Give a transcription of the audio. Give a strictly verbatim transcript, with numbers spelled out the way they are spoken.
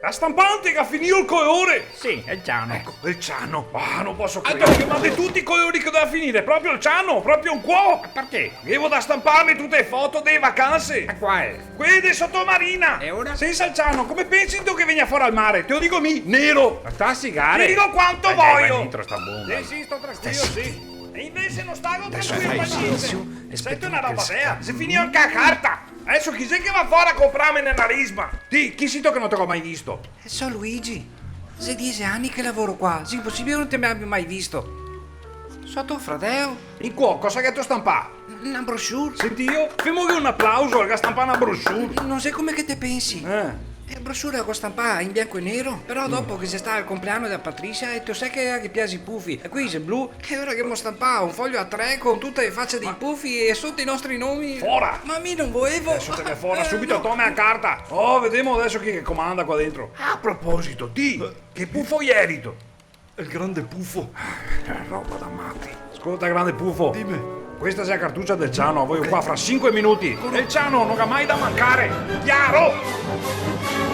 La stampante che ga finìo el colore! Sì, xe el ciano. Eco, el ciano. Ah, no poso crederlo, ma de tuti i colori che doveva finire, proprio el ciano, proprio un cuo! Ma parché? Ghevo da stamparme tute e foto dee vacanse! Ma quale? Quele de soto marina! E ora? Sensa el ciano, come pensito che vegna fora al mare? Te lo digo mi, nero! Ma sta sigare! Te digo quanto vojo! Dai, dai, vai dentro sta bomba. Sì, sì, sto tranquilo, sì. E invese no stago tranquilo par gnente. Senti na roba, Bea, xe finìo anca la carta! Deso chi xe che va fora a comprarme na risma? Ti, chi sito che no te go mai visto? Eh, so Luigi. Xe diese ani che lavoro qua, xe inposibile che no te me abia mai visto. So to fradeo. In cuo, cosa gheto stampà? Na brochure. Sentìo? Femoghe un aplauso, el ga stampà na brochure. No xe come che te pensi. Eh. E brochure la go stampà in bianco e nero, però dopo che xe stà el compleano dea Patricia, e te lo sa che a ea ghe piaxe i pufi, e quei xe blu, e ora ghemo stampà un foglio A tre con tute le face dei pufi e soto i nostri nomi. Fora! Ma mi no volevo. Deso te ve fora subito, tome la carta. Oh, vedemo deso chi che comanda qua dentro. A proposito, ti, che pufo ierito? El grande pufo. Eh, roba da mati. Scolta, grande pufo. Dime. Questa xe la cartucia del ciano, la vojo qua fra sinque minuti. E el ciano no ga mai da mancare. Chiaro?